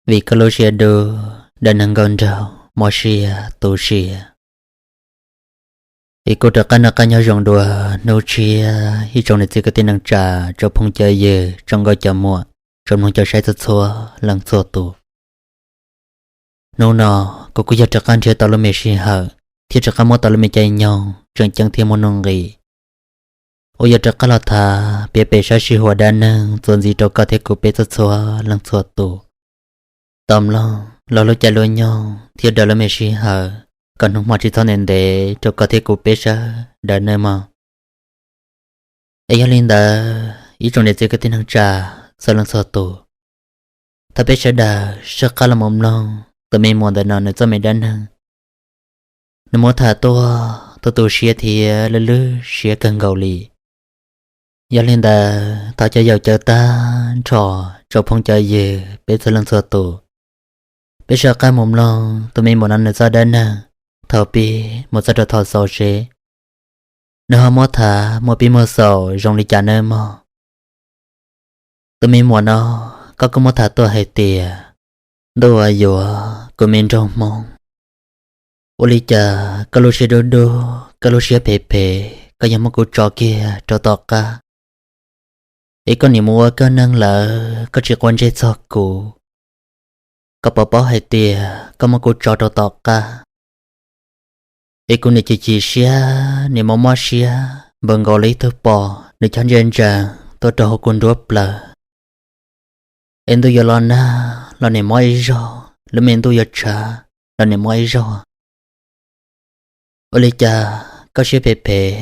Vim koj lub siab dub, dab neeg nkauj nraug mob siab tu siab. Es kuv rov qab noj qab nyob zoo dua hnub tshiab ib tsoom niam txiv kwv tij neej tsa, tsoom phooj cov ywg, tsoom nkauj cov muam, tsoom mloog cov saib txhua txhua leej txhua tus. Hnub no kuv kuj yog rov qab nrhiav tau lub me sij hawm thiab rov qab muab tau lub me caij nyoog tseem ceeb thiab muaj nuj nqis uas yuav rov qab los tham piav pem sab sij huam dab neeg txuas ntxiv rau koj thiab kuv peb txhua txhua leej txhua tus. Tau mloog los lub caij lub nyoog thiab daws lub me sij hawm kom hnub hmo tsis txhob ntev ntev rau koj thiab kuv peb sawv daws nawb mog. Es yog li ntawd ib tsoom niam txiv kwv tij neej tsa txhua leej txhua tus, thov peb sawv daws soj qab los mus mloog tus me muam ntawm no nws txoj me dab neeg. Nws muab tham tuaj tu tu siab thiab lwj lwj siab kawg nkaus li. Yog li ntawd thov cov yaus cawv tag nrho, tsoom phooj cov ywg peb txhua leej txhua tus, peb soj qab mus mloog tus me muam no nws txoj dab neeg thaum pib mus txog rau thaum xaus seb nws ho muab tham muaj pib muaj xaus zoo li cas nawb mog. Tus me muam no, koj kuj muab tham tuaj hais tias, ntuj uas yuav kuv me nraug Hmoob, ua li cas koj lub siab dub dub, koj lub siab phem phem, koj yog muab kuv tso kiag rau tom qab, es koj niam mus ua koj neeg lawm koj tsis quav ntsej txog kuv. Koj puas paub hais tias koj muab kuv tso rau tom qab, es kuv niam chim chim siab, niam mob mob siab npaum nkaus li ib tug pos nws chob ntsia ntsees tuaj rau hauv kuv nruab plawv. Es ntuj yuav los nag los niam mob ib zaug, lub me ntuj yuav tshav los niam mob ib zaug. Ua li cas koj siab phem phem,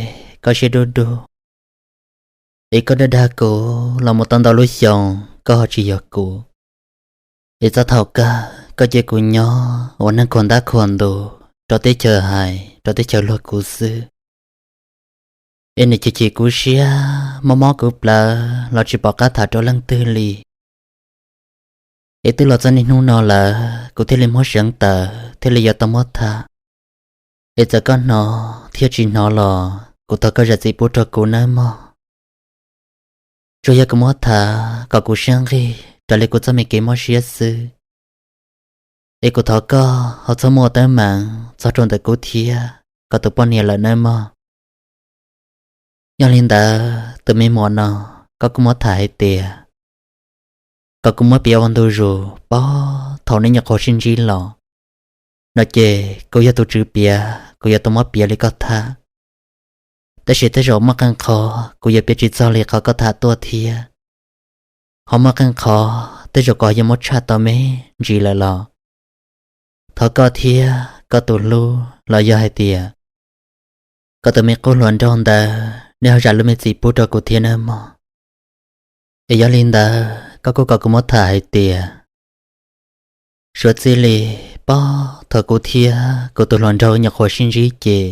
koj siab dub dub, es koj dag dag kuv los mus tau ntau lub xyoo koj ho tsis yuav kuv. Es txog thaum kawg koj cia kuv nyob ua neeg khuam ntab khuam ntus rau teb chaws hais rau teb chaws luag kuv xwb. Es niam chim chim kuv siab, mob mob kuv plawv los tsis pom qab tham rau leej twg li. Es twb los txog niaj hnub no lawm kuv thiaj li muab seev tawm thiaj li yuav tau muab tham. Es txawm koj hnov thiab tsis hnov los kuv thov koj zam txim pub rau kuv nawb mog. Tsuas yog kuv muab tham kom kuv siab nqig raws li kuv txoj me kev mob siab xwb. Es kuv thov koj ho txhob muaj teeb meem txog rau ntawm kuv thiab koj tus poj niam lawm nawb mog. Yog li ntawd tus me muam no, koj kuj muab tham hais tias kom kuv muab piav ua ntu zus pog thaum nej nyuam qhuav sib ntsib los no ces kuv yog tus tswv piav, kuv yuav tau muab piav li koj tham. Tab sis tej zaum muaj qee qhov kuv yuav piav tsis txog li qhov koj tham tuaj thiab. Ho muaj qee qhov tej zaum kuv yuav muab tshaj tau me ntsis lawm los thov koj thiab koj tus hlub los yog hais tias koj tus me qub hluas nraug ntawd nej ho zam lub me txim pub rau kuv thiab nawb mog. Es yog li ntawd koj kuj kom kuv muab tham hais tias, suav txij li pog thaum kuv thiab kuv tus hluas nraug nyuam qhuav sib ntsib ces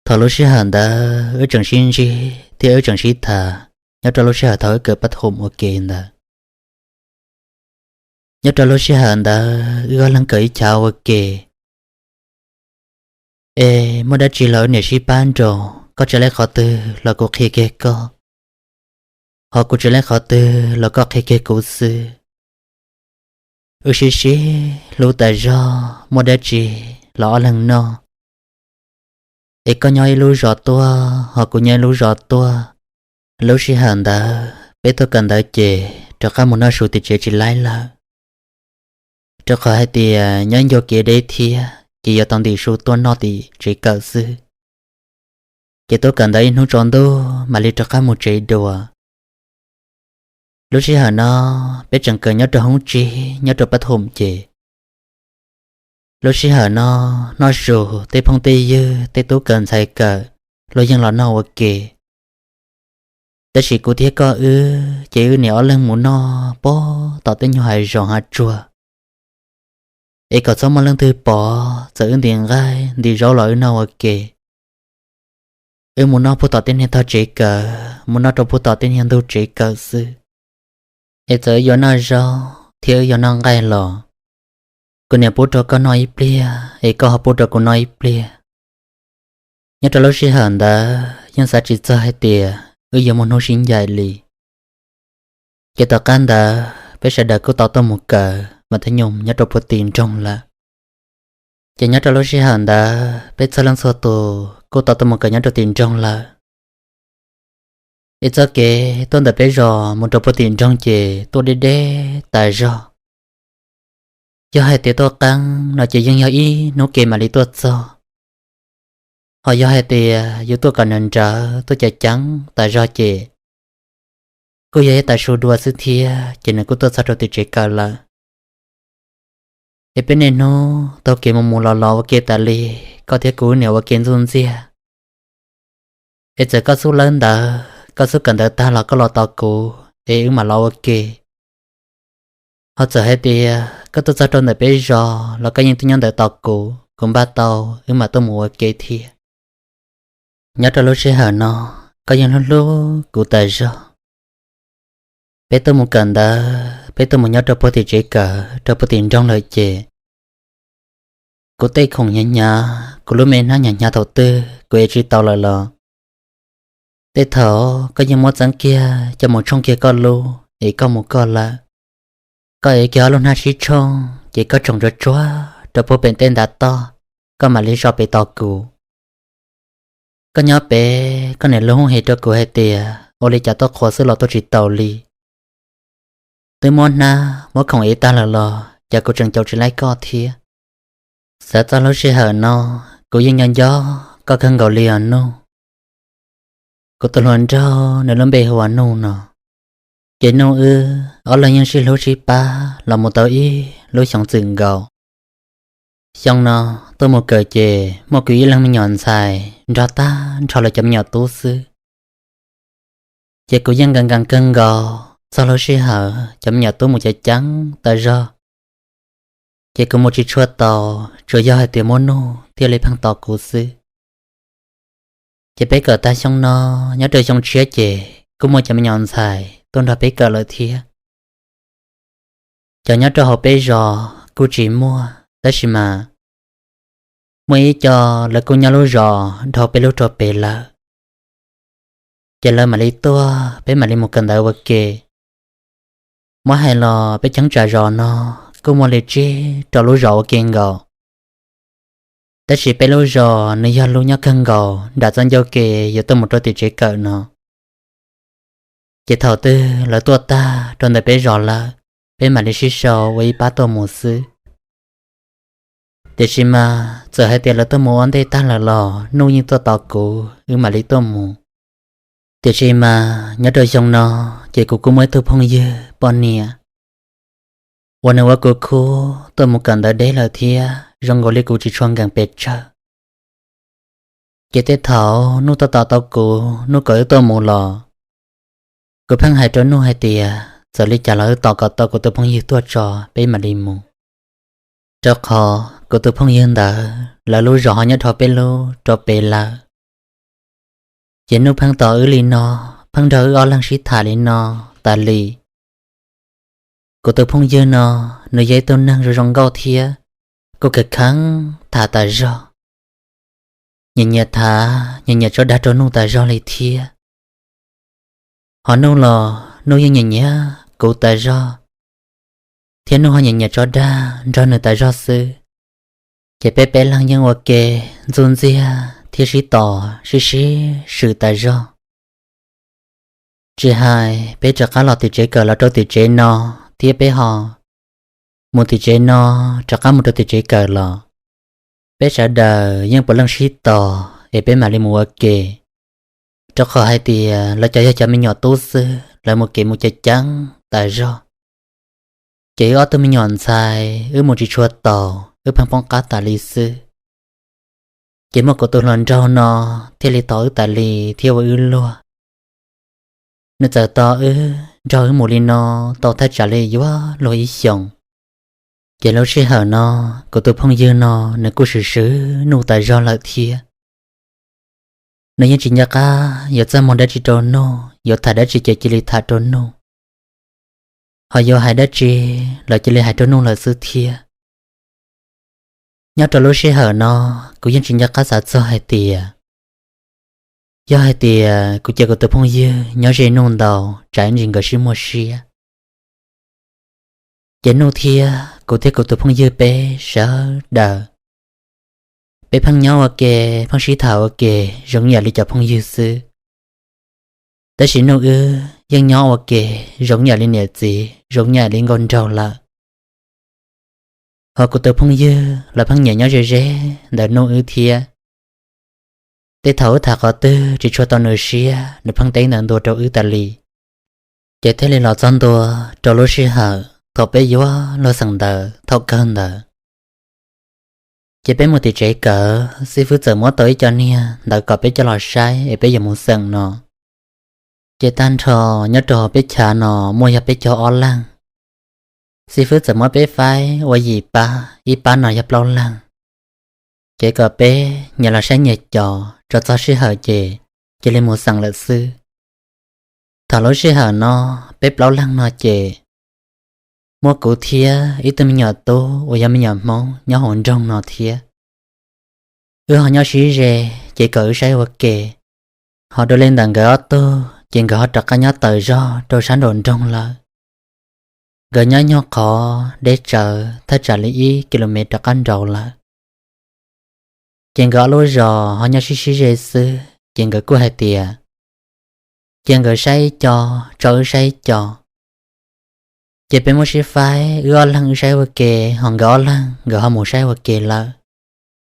thaum lub sij hawm ntawd wb tseem sib ntsib thiab wb tseem sib tham nyob rau lub sij hawm thaum wb kawm pab thum ua ke ntawd. Nyob rau lub sij hawm ntawd wb ob leeg kawm ib chav ua ke. Es muaj dab tsi los wb niam sib pab nrog, koj tsis laib qhov twg los kuv qhia kiag koj, ho kuv tsis laib qhov twg los koj qhia kiag kuv xwb. Wb sib sib hlub tas zog, muaj dab tsi los ob leeg noj. Es koj nyob ib lub zos tuaj ho kuv nyob ib lub zos tuaj. Lub sij hawm ntawd peb tuaj kawm ntawv ces rov qab mus noj su tim tsev tsis laib lawm, rau qhov hais tias nyob ib ncua kev deb thiab ces yuav tau ntim su tuaj noj tim tsev kawm xwb. Ces tuaj kawm ntawv ib hnub tsaus ntuj mam li rov qab mus tsev dua. Lub sij hawm no peb tseem kawm nyob rau hoob tsib nyob rau pab thum ces lub sij hawm no noj su, tej phooj tej ywg tej tub kawm ntxhais kawm luag yeej los noj ua ke. Tab sis kuv thiab koj wb ces wb niam ob leeg mus noj pog tom tej nyuag hav zoov hav tsuag. Es kom txhob muaj leej twg pom, txawm wb ntim nqaij ntim zaub los wb noj ua ke. Wb mus noj pug tom tej niag tog tsev kawm, mus noj rau pug tom tej niag ntug tsev kawm xwb. Es txawm wb yuav noj zaub thiab wb yuav noj nqaij los kuv niam pub rau koj noj ib pliag es koj ho pub rau kuv noj ib pliag. Nyob rau lub sij hawm ntawd yeej xav tsis txog hais tias wb yuav muaj hnub sib ncaim li. Ces tom qab ntawd peb sawv daws kuj tau tuaj mus kawm mas thab nyoos nyob rau puag tim nroog lawm. Ces nyob rau lub sij hawm ntawd peb txhua leej txhua tus kuj tau tuaj mus kawm nyob rau tim nroog lawm. Es txoj kev tuaj ntawm peb zos mus rau puag tim nroog ces tuaj deb deb tas zog. Yog hais tias tuaj qeeb no ces yeej yog ib hnub ke mam li tuaj txog. Ho yog hais tias yuav tuaj kom nrawm nrawv tuaj ceev ceev tas zog ces kuj yog ib tas su dua xwb thiab ces nws kuj tuaj txog rau tim tsev kawm lawm. Es peb niaj hnub taug kev mus mus los los ua ke tas li, koj thiab kuv wb niaj ua ke ntxuj ntxiag. Es txawm koj xub lawb ntawv, koj xub kawm ntawv tag los koj los tos kuv es wb mam los ua ke. Ho txawm hais tias koj tuaj txog rau ntawm peb zos los koj yeej tuaj nyob ntawd tos kuv, kuv npaj tau wb mam tuaj mus ua ke thiab. Nyob rau lub sij hawm no koj yeej hlub hlub kuv tas zog. Peb tuaj mus kawm ntawv, peb tuaj mus nyob rau puag tim tsev kawm rau puag tim nroog lawm ces kuv tej khoom hnyav hnyav, kuv lub me hnab hnyav hnyav thaum twg kuv ev tsis tau lawm los tej thaum koj yeej muab txeeb kiag coj mus tshooj kiag koj lub es koj mus koj lawm. Koj ev kiag ob lub hnab sib tshooj ces koj tsoom tsuag tsuag rau puag pem tej ntav toj, koj mam li so pem tos kuv. Koj nyob pem koj niam lub hoob hem rau kuv hais tias ua li cas tuaj qhuav xwb los tuaj tsis taus li. Twb muab hnab muab khoom ev tag lawm los cas kuv tseem caum tsis laib koj thiab. Xav txog lub sij hawm no kuv yeej nco nco koj kawg nkaus li os Nuj. Kuv tus hluas nraug nws lub npe hu ua Nuj no. Ces Nuj wb ob leeg yeej sib hlub sib pab los mus tau ib lub xyoos txwm nkaus. Xyoo no tuaj mus kawm ces muaj kuv ib leeg me nyuam ntxhais nrog tag nrho lawv cov me nyuam tub xwb. Ces kuv yeej nkees nkees kawg nkaus txog lub sij hawm cov me nyuam tub mus ceev ceev tas zog. Ces kuv mus tsis tshua taus, tsuas yog hais tias muab Nuj thiaj li pheej tos kuv xwb. Ces peb kawm tag xyoo no, nyob rau xyoo tshiab ces kuj muaj cov me nyuam ntxhais tuaj nrog peb kawm lawm thiab. Cov nyob rau hauv peb zos kuj tsis muaj, tab sis mas muaj ib co lawv kuj nyob lub zos dhau peb lub rau pem lawm. Ces lawv mam li tuaj, peb mam li mus kawm ntawv ua ke. Muab hais los peb cheeb tsam zos no kuj muaj li tsib rau lub zos ua ke nkaus. Tab sis peb lub zos nws yog lub nyob kawg nkaus nram txoj ncauj ke yuav tuaj mus rau tim tsev kawm no. Ces thaum twg lawv tuaj tag rau ntawm peb zos lawm, peb mam li sib sau ua ib pab tuaj mus xwb. Tiam sis mas txawm hais tias lawv tuaj mus ua ntej tag lawm los Nuj yeej tuaj tos kuv, wb mam li tuaj mus. Tiam sis mas nyob rau xyoo no, ces kuv kuj muaj ib tug phooj ywg poj niam uas nws ua kuv khub tuaj mus kawm ntawv deb lawm thiab zoo nkaus li kuv tsis tshua nkees pes tsawg. Ces tej thaum Nuj tuaj tos tau kuv, Nuj kom wb tuaj mus los, kuv pheej hais rau Nuj hais tias txawm li cas los wb tos kom tau kuv tus phooj ywg tuaj tso peb mam li mus. Rau qhov kuv tus phooj ywg ntawd lawv lub zos ho nyob dhau peb lub rau pem lawm. Ces Nuj pheej tos wb li no, pheej nrog wb ob leeg sib tham li no tas li. Kuv tus phooj ywg no, nws yog ib tug neeg zoo zoo nkauj thiab kuj kheev kheev tham tas zog. Nyiam nyiam tham, nyiam nyiam tso dag rau Nuj tas zog li thiab. Ho Nuj los Nuj yeej nyiam nyiam kuv tas zog, thiab Nuj ho nyiam nyiam tso dag nrog nws tas zog xwb. Ces peb peb leeg yeej ua ke ntxuj ntxiag thiab sib tos sib sib swm tas zog. Tsis hais peb rov qab los tim tsev kawm los rau tim tsev no, thiab peb ho mus tim tsev no rov qab mus rau tim tsev kawm los, peb sawv daws yeej puav leej sib tos es peb mam li mus ua ke. Rau qhov hais tias lawv cov yog cov me nyuam tub xwb, lawv mus kev mus ceev ceev tas zog. Ces wb ob tug me nyuam ntxhais wb mus tsis tshua taus, wb pheej poob qab tas li xwb. Ces muaj kuv tus hluas nraug no thiaj li tos wb tas li thiab ua wb luag. Nws txawm tos wb, nrog wb mus li no tau thaj tsam li yuav luag ib xyoos. Ces lub sij hawm no, kuv tus phooj ywg no nws kuj swm swm Nuj tas zog lawm thiab. Nws yeej tsis nco qab yuav txaj muag dab tsi rau Nuj, yuav tham dab tsi ces cia li tham rau Nuj, ho yuav hais dab tsi los cia li hais rau Nuj lawm xwb thiab. Nyob rau lub sij hawm no, kuv yeej tsis nco qab xav txog hais tias yog hais tias kuv cia kuv tus phooj ywg nyob ze Nuj ntau tsam ntsis nkawd sib muaj siab. Ces Nuj thiab kuv thiab kuv tus phooj ywg peb sawv daws, peb pheej nyob ua ke, pheej sib tham ua ke zoo ib yam li cov phooj ywg xwb. Tab sis Nuj wb yeej nyob ua ke zoo ib yam li niam txiv, zoo ib yam li nkauj nraug lawm. Hos kuv tus phooj ywg los pheej nyiam nyob ze ze ntawm Nuj wb thiab. Tej thaum wb tham qhov twg tsis tshua tau nws siab, nws pheej teb ntawm ntua rau wb tas li. Ces thiaj li los txog ntua rau lub sij hawm thaum peb yuav luag xeem ntawv thaum kawg ntawd. Ces peb mus tim tsev kawm, xib fwb txawm muab tau ib co niag ntawv kom peb coj los saib es peb yuav mus xeem no. Ces tag nrho nyob rau peb chav no muaj yog peb caug ob leeg. Xib fwb txawm muab peb faib ua yim pab, ib pab no yog plaub leeg. Ces kom peb nyias los saib nyias cov, tso txog sij hawm ces cia li mus xeem lawm xwb. Thaum lub sij hawm no peb plaub leeg no ces muaj kuv thiab ib tug me nyuam tub uas yog me nyuam Hmoob nyob hauv nroog no thiab. Wb ho nyob sib ze, ces kom wb saib ua ke. Ho dua li ntawm nkawd ob tug ces nkawd ho rov qab nyob tawm zog rau sab nraum nroog lawm. Nkawd nyob nyuag qhov deb tsawv thaj tsam li ib ki lo mev rov qab nraud lawm. Ces nkawd ob lub zos ho nyob sib sib ze xwb, ces nkawd kuj hais tias cia nkawd saib ib co, tso wb saib ib co. Ces peb muab sib faib, wb ob leeg wb saib ua ke, ho nkawd ob leeg nkawd ho mus saib ua ke lawm.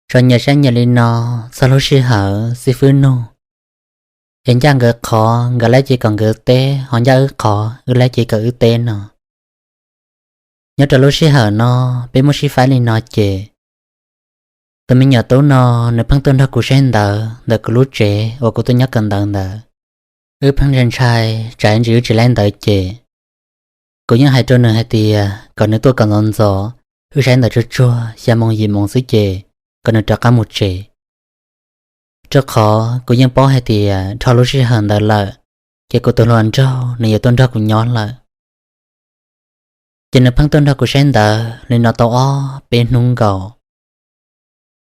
Tso nyias saib nyias li no, txog lub sij hawm xib fwb nug es ncaj nkawd qhov nkawd laib ces kom nkawd teb, ho ncaj wb qhov wb laib ces kom wb teb no. Nyob rau lub sij hawm no peb muab sib faib li no ces tus me nyuam tub no nws pheej tuaj nrog kuv saib ntawv ntawm kuv lub tsev uas kuv tuaj nyob kawm ntawv ntawd. Wb pheej ntshai ntshai tsam ntsis wb tsis laib ntawv ces kuv yeej hais rau nws hais tias kom nws tuaj kom ntxov ntxov, wb saib ntawv tsuag tsuag xya moos yim moos xwb ces kom nws rov qab mus tsev. Rau qhov kuv yeej paub hais tias dhau lub sij hawm ntawd lawm ces kuv tus hluas nraug nws yuav tuaj nrog kuv nyob lawm. Ces nws pheej tuaj nrog kuv saib ntawv li no tau ob peb hnub nkaus.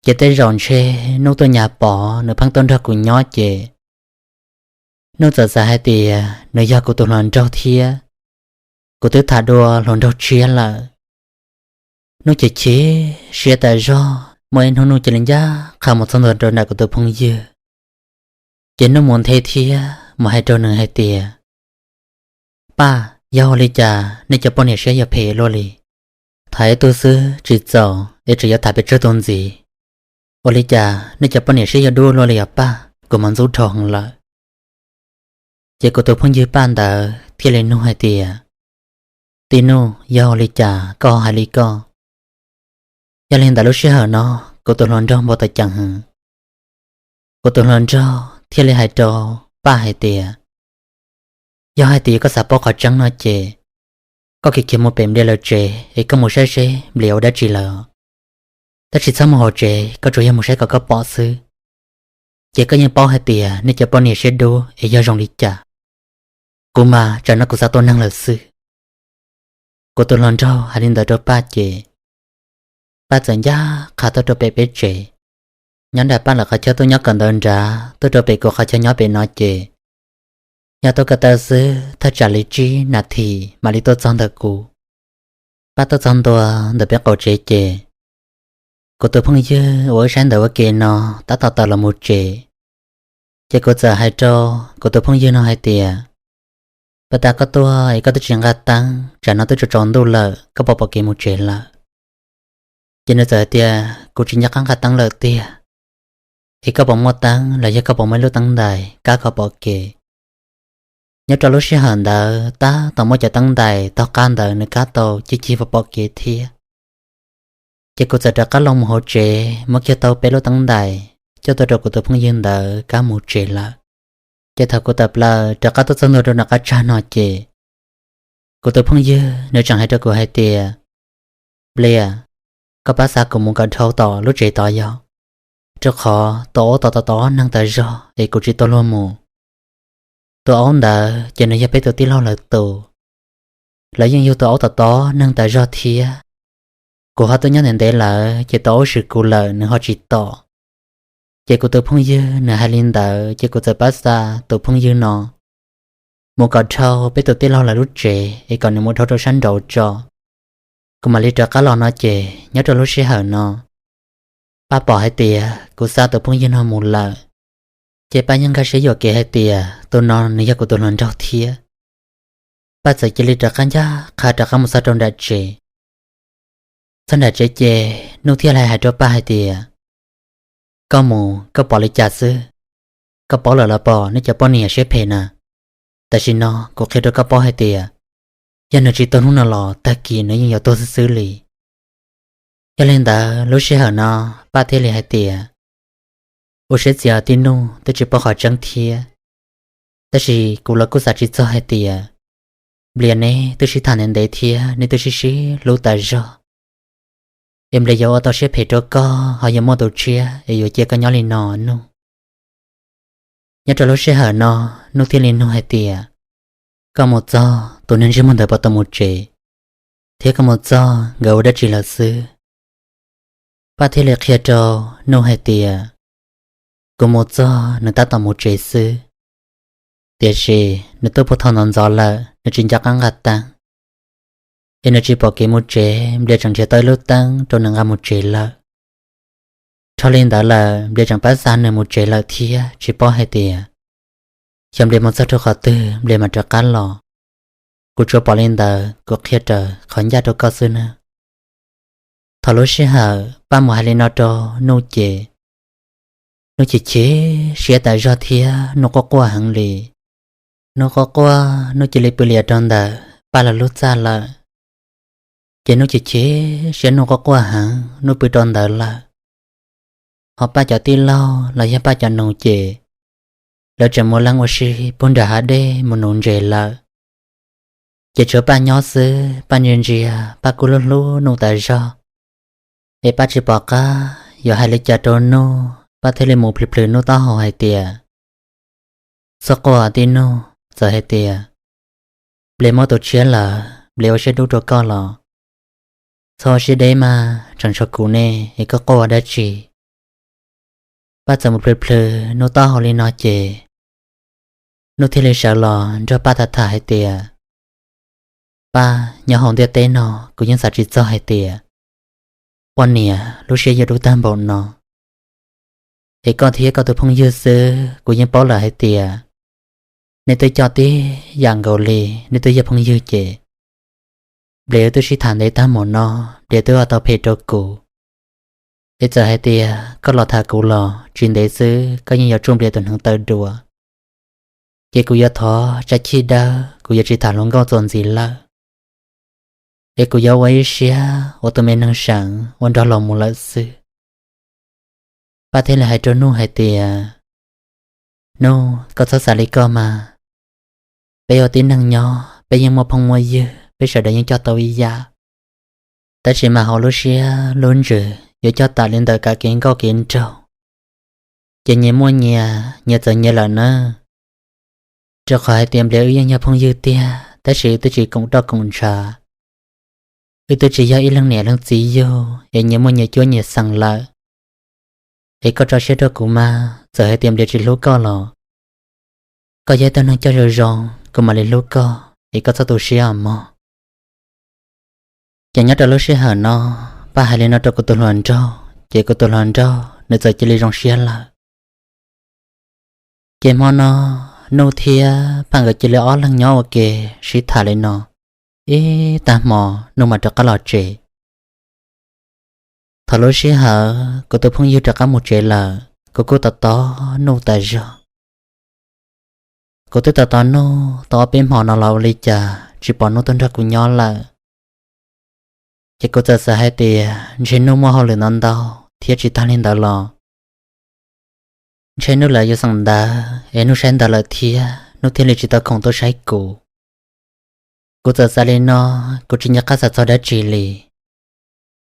Ces tej zaum ntshe Nuj tuaj nyas pom nws pheej tuaj nrog kuv nyob ces Nuj txawm xav hais tias nws yog kuv tus hluas nraug thiab, kuv twb tham dua hluas nraug tshiab lawm. Nuj chim chim siab tas zog, muaj ib hnub Nuj cia li ncaj qha mus txog ntua rau nram kuv tus phooj ywg. Ces Nuj mus nthe thiab mus hais rau nws hais tias, Paj, yog ua li cas nej cov poj niam siab yuav phem luaj li? Tham ib tug xwb tsis txaus es tseem yuav tham pes tsawg tus ntxiv. Ua li cas nej cov poj niam siab yuav dub luaj li os Paj, kuv mas ntxub dhau heev lawm. Ces kuv tus phooj ywg Paj ntawd thiaj li nug hais tias, Tij Nuj, yog ua li cas koj ho hais li koj? Yog li ntawd lub sij hawm no kuv tus hluas nraug npau taws ceev heev. Kuv tus hluas nraug thiaj li hais rau Paj hais tias, Yog hais tias koj xav paub qhov tseeb no ces koj khiav khiav mus pem Nplias lawv tsev es koj mus saib seb Nplias ua dab tsi lawm. Tab sis txhob mus hauv tsev, koj tsuas yog mus saib kom koj pom xwb. Ces koj yeej paub hais tias nej cov poj niam siab dub es yog zoo li cas. Kuv mas tsam no kuv xav tua neeg lawm xwb. Kuv tus hluas nraug hais li ntawd rau Paj ces Paj txawm ncaj qha tuaj rau pem peb tsev. Nyob nram Paj lawv qhov chaw tuaj nyob kawm ntawv nrad tuaj rau pem kuv qhov chaw nyob pem no ces nyob tuaj ko taw xwb thaj tsam li tsib nas this mam li tuaj txog ntawm kuv. Paj tuaj txog ntua ntawm peb qaum tsev ces kuv tus phooj ywg uas wb saib ntawv ua ke no tab tom tawm los mus tsev. Ces kuv txawm hais rau kuv tus phooj ywg no hais tias, Paj, tas koj tuaj es koj twb tsis nqa teeb, tsam no twb tsaus tsaus ntuj lawm, koj puas pom kev mus tsev lawm? Ces nws txawm hais tias, Kuv tsis nco qab nqa teeb lawm tiag. Es koj puas muaj teeb los yog koj puas muaj ib lub teeb ntais kab kom pom kev? Nyob rau lub sij hawm ntawd tab tom muaj cov teeb ntais tog qab ntawd nws kab tau cig cig pom pom kev thiab. Ces kuv txawm rov qab los mus hauv tsev muab kiag tau peb lub teeb ntais coj tuaj rau kuv tus phooj ywg ntawd kab mus tsev lawm. Ces thaum kuv tawm plaws rov qab tuaj txog ntua rau nram qab tsag no ces kuv tus phooj ywg nws tseem hais rau kuv hais tias, Nplias, koj pab xa kuv mus kom dhau tom lub tsev tod yog, rau qhov tus aub tod tau ob neeg tas zog es kuv tsis tau luag mus. Tus aub ntawd ces nws yog peb tus tij laug lawv tus, lawv yeej yug tus aub tod tau ob neeg tas zog thiab. Kuv ho tuaj nyob ntev ntev lawm ces tus aub swm kuv lawm nws ho tsis tom. Ces kuv tus phooj ywg nws hais li ntawd ces kuv txawm pab xa tus phooj ywg no mus kom dhau peb tus tij laug lawv lub tsev es kom nws mus dhau rau sab nraud tso. kuv mam li rov qab los no ces nyob rau lub sij hawm no, Paj pom hais tias kuv xa tus phooj ywg no mus lawm, ces Paj yeej nkag siab yuam kev hais tias tus no nws yog kuv tus hluas nraug thiab. Paj txawm cia li rov qab ncaj qha rov qab mus txog rau nram tsev. Txog nram tsev ces Nuj thiaj li hais rau Paj hais tias, koj mus koj pom li cas xwb? Koj paub lawm los pom nej cov poj niam siab phem na. Tam sim no kuv qhia rau koj paub hais tias, yog nws tsis tuag hnub no los tag kis nws yeej yuav tuag xwb xwb li. Yog li ntawd lub sij hawm no Paj thiaj li hais tias, ua siab txias tij Nuj, twb tsis paub qhov tseeb thiab, tab sis kuv los kuj xav tsis txog hais tias Nplias neb twb sib tham ntev ntev thiab neb twb sib sib hlub tas zog, es Nplias yuav ua tau siab phem rau koj ho yuav muaj tus tshiab es yuav cia koj nyob li no Nuj. Nyob rau lub sij hawm no Nuj thiaj li nug hais tias, koj mus txog tus neeg ntsej muag ntawd puas tau mus tsev, thiab koj mus txog nkawd ua dab tsi lawm xwb? Paj thiaj li qhia rau Nuj hais tias, kuv mus txog nws tab tom mus tsev xwb, tiam sis nws twb puag thaum ntxov ntxov lawm nws tsis nco qab nqa teeb, es nws tsis pom kev mus tsev, Nplias tseem nrhiav tau ib lub teeb rau nws nqa mus tsev lawm. Rho li ntawd lawm Nplias tseem pab xa nws mus tsev lawm thiab tsis paub hais tias xyov Nplias mus txog rau qhov twg Nplias mam rov qab los. Kuv tsuas pom li ntawd kuv qhia raws qhov ncaj rau koj xwb nawb. Thaum lub sij hawm Paj mus hais li no rau Nuj ces Nuj chim chim siab tas zog thiab Nuj quaj quaj heev li. Nuj quaj quaj, Nuj cia li pw lias rau ntawm Paj lawv lub txaj lawm. Ces Nuj chim chim siab, Nuj quaj quaj heev, Nuj pw rau ntawd lawm. Ho Paj cov tij laug los yog Paj cov nus ces lawv tseem mus leej ua si puag nram hav dej mus nuv ntses lawm. Ces tshuav Paj nyob xwb, Paj ntsia ntsia, Paj kuj hlub hlub Nuj tas zog. Es Paj tsis pom qab yuav hais li cas rau Nuj, Paj thiaj li mus plhws plhws Nuj taub hau hais tias, txhob quaj tij Nuj, txawm hais tias Nplias muaj tus tshiab lawm Nplias ua siab dub rau koj los txhob ua siab deb mas, tseem tshuav kuv ne es koj quaj ua dab tsi? Paj txawm mus plhws plhws Nuj taub hau li no ces Nuj thiaj li sawv los nrog Paj tham tham hais tias, Paj, nyob hauv ntiaj teb no kuv yeej xav tsis txog hais tias poj niam lub siab yuav dub tag npaum no. Es koj thiab koj tus phooj ywg xwb kuv yeej paub lawm hais tias nej twb coj tib yam nkaus li, nej twb yog phooj ywg ces Nplias twb sib tham ntev tag npaum no, Nplias twb ua tau phem rau kuv. Es txawm hais tias koj los tham kuv los tsis ntev xwb koj yeej yuav tsuj Nplias tus hneev taw dua. Ces kuv yuav thov tsa chij dawb, kuv yuav tsis tham hluas nkauj txuas ntxiv lawm. Es kuv yuav ua ib siab ua tus me neeg seem ua nrog los mus lawm xwb. Paj thiaj li hais rau Nuj hais tias, Nuj, koj txhob xav li koj mas. Peb ua tib neeg nyob peb yeej muaj phooj muaj ywg, peb sawv daws yeej coj tau ib yam. Tab sis mas hauv lub siab lub ntsws yuav coj tam li ntawm kam kev nkauj kev nraug. Ces nyias muaj nyias, nyias txawm nyias lawm nawb. Rau qhov hais tias Nplias wb yeej yog phooj ywg tiag, tab sis wb twb tsis koom roj koom ntshav. Wb twb tsis yog ib leeg niam leej txiv yug es nyias muaj nyias cuab nyias xeem lawm. Es koj tso siab rau kuv mas, txawm hais tias Nplias tsis hlub koj los koj yog ib tug neeg coj zoo zoo, kuv mam li hlub koj, es koj txhob tu siab os mog. Ces nyob rau lub sij hawm no, Paj hais li no rau kuv tus hluas nraug, ces kuv tus hluas nraug nws txawm cia li zoo siab lawm. Ces hmo no, Nuj thiab Paj nkawd cia li ob leeg nyob ua ke sib tham li no ib tag hmo, Nuj mam rov qab los tsev. Thaum lub sij hawm kuv tus phooj ywg rov qab mus tsev lawm, kuv kuj tos tos Nuj tas zog. Kuv twb tos tos Nuj tau ob peb hmo no los ua li cas tsis pom Nuj tuaj nrog kuv nyob lawm. Ces kuv txawm xav hais tias ntshe Nuj muaj hauj lwm ntau ntau thiab tsis tag li ntawd los ntshe Nuj lawv yuav xeem ntawv es Nuj saib ntawv lawm thiab Nuj thiaj li tsis tau khoom tuaj saib kuv. Kuv txawm xav li no, kuv tsis nco qab xav txog dab tsi li.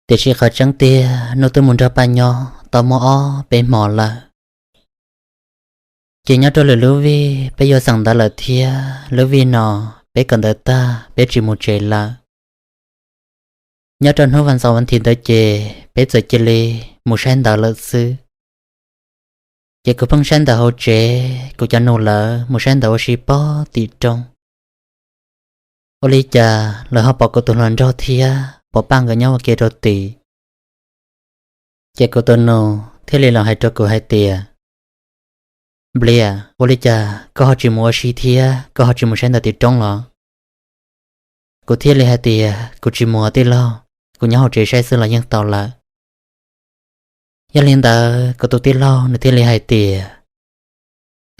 Tiam sis qhov tseeb tiag Nuj twb mus nrog Paj nyob tau muaj ob peb hmo lawm. Ces nyob rau lwm lub vij peb yuav xeem ntawv lawm thiab lub vij no peb kawm ntawv tag peb tsis mus tsev lawm. Nyob rau hnub vas xaum vas thiv ntawd ces peb txawm cia li mus saib ntawv lawm xwb. Ces kuv pheej saib ntawv hauv tsev, kuv cov nus lawv mus saib ntawv ua si pog tim roob. Ua li cas lawv ho pom kuv tus hluas nraug thiab kom Paj nkawd nyob ua ke rau tim. Ces kuv tus nus thiaj li los hais rau kuv hais tias, Nplias, ua li cas koj ho tsis mus ua si thiab koj ho tsis mus saib ntawv tim roob los? Kuv thiaj li hais tias, Kuv tsis mus tij laug, kuv nyob hauv tsev saib xwb los yeej tau lawm. Yog li ntawd kuv tus tij laug nws thiaj li hais tias,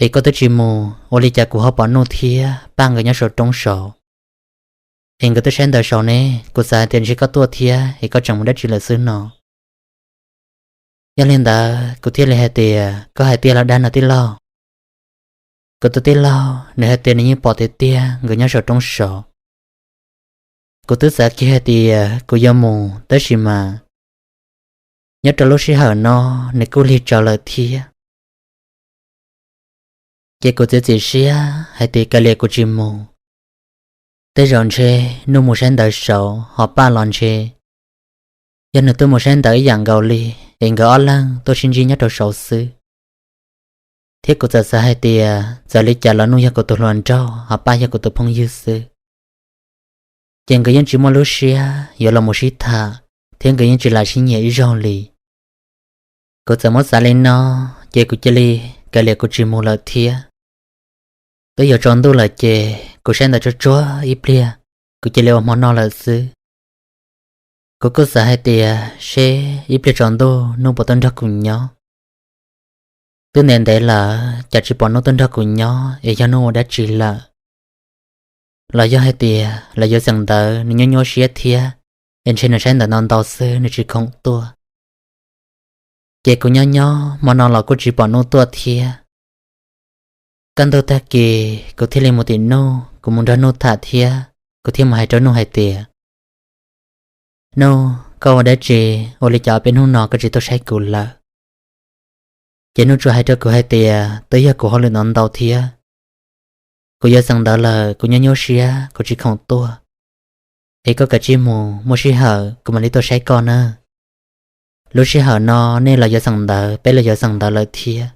Es koj twb tsis mus, ua li cas kuv ho pom Nuj thiab Paj nkawd nyob saum roob saud, es nkawd twb saib ntawv saud ne? Kuv xav hais tias ntshe koj tuaj thiab es koj tseem mus dab tsi lawm xwb no. Yog li ntawd kuv thiaj li hais tias, Koj hais tiag los dag no tij laug? Kuv tus tij laug nws hais tias nws yeej pom tiag tiag nkawd nyob saum roob saud. Kuv twb xav kiag hais tias kuv yuav mus, tab sis mas nyob rau lub sij hawm no nws kuj lig tsawv lawm thiab. Ces kuv txiav txim siab hais tias kav liam kuv tsis mus. Tej zaum ntshe Nuj mus saib ntawv saud, ho Paj los ntshe yog nws tuaj mus saib ntawv ib yam nkaus li, es nkawd ob leeg tuaj sib ntsib nyob rau saud xwb. Thiab kuv txawm xav hais tias txawm li cas los Nuj yog kuv tus hluas nraug, ho Paj yog kuv tus phooj ywg xwb, ces nkawd yeej tsis muaj lub siab yuav los mus sib tham, thiab nkawd yeej tsis lam sib nyiam ib zaug li. Kuv txawm muab xav li no, ces kuv cia li kav liam kuv tsis mus lawm thiab. Twb yuav tsaus ntuj lawm ces kuv saib ntawv tsuag tsuag ib pliag, kuv cia li ua hmo noj lawm xwb. Kuv kuj xav hais tias seb ib pliag tsaus ntuj Nuj puas tuaj nrog kuv nyob. Twb ntev ntev lawm cas tsis pom Nuj tuaj nrog kuv nyob, es yog Nuj ua dab tsi lawm? Los yog hais tias lawv yuav xeem ntawv nws nyuaj nyuaj siab thiab, es ntshe nws saib ntawv ntau ntau xwb nws tsis khoom tuaj. Ces kuv nyob nyob hmo no los kuj tsis pom Nuj tuaj thiab. Kaj ntug tag kis kuv thiaj li mus tim Nuj, kuv mus nrog Nuj tham thiab kuv thiaj mus hais rau Nuj hais tias, Nuj, koj ua dab tsi, ua li cas ob peb hnub no koj tsis tuaj saib kuv lawm? Ces Nuj tsuas hais rau kuv hais tias twb yog kuv hauj lwm ntau ntau thiab, kuv yuav xeem ntawv lawm kuv nyuaj nyuaj siab kuv tsis khoom tuaj. Es koj kav tsij mus, muaj sij hawm kuv mam li tuaj saib koj na. Lub sij hawm no nej los yuav xeem ntawv, peb los yuav xeem ntawv lawm thiab.